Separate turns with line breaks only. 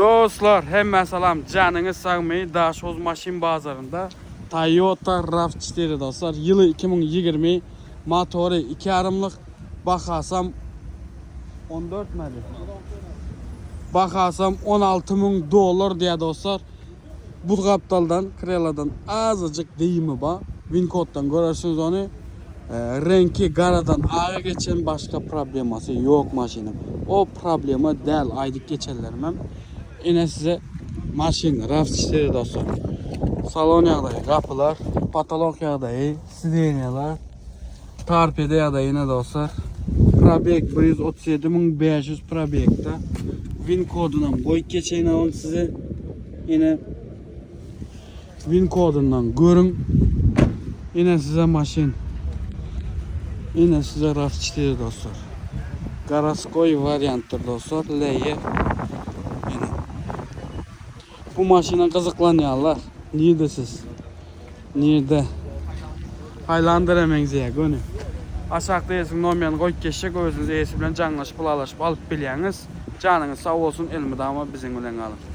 Dostlar hemmä salam janyňyz sagmy Daşoguz maşyn bazarynda Toyota Rav 4 dostlar ýyly 2020 motory 2 ýarymlyk bahasam 14 mäli bahasam 16 müň dollar diýä dostlar bu gapdaldan kreladan azajyk degimi bar win koddan görersiňiz ony Reňki garadan aga geçen başga problemasy ýok maşynyň. O problema däl aýdyp geçenlerimem. Ine size maşyn raf çiçegi dostlar. Salon ýagdaýy, gapylar, potolok ýagdaýy, sidenýalar, torpeda ýagdaýy ine dostlar. Probeg 137500 probegde. Win kodunam goýup geçeýin oň size. Ine Win kodundan görüň. Ine size maşyn. Ine size RAV 4 dostlar. Garaskoý wariantdyr dostlar. LE. Ine. Bu maşyna gyzyklanýarlar. Nirde siz? Nirde? Highlander-e meňzeýär göni. Aşakda eýesiniň nomerini goýup geçjek, özüňiz eýesi bilen jaňlaşyp, ylalaşyp alyp bilýäňiz. Janyňyz sag bolsun, elmydama biziň bilen galyň.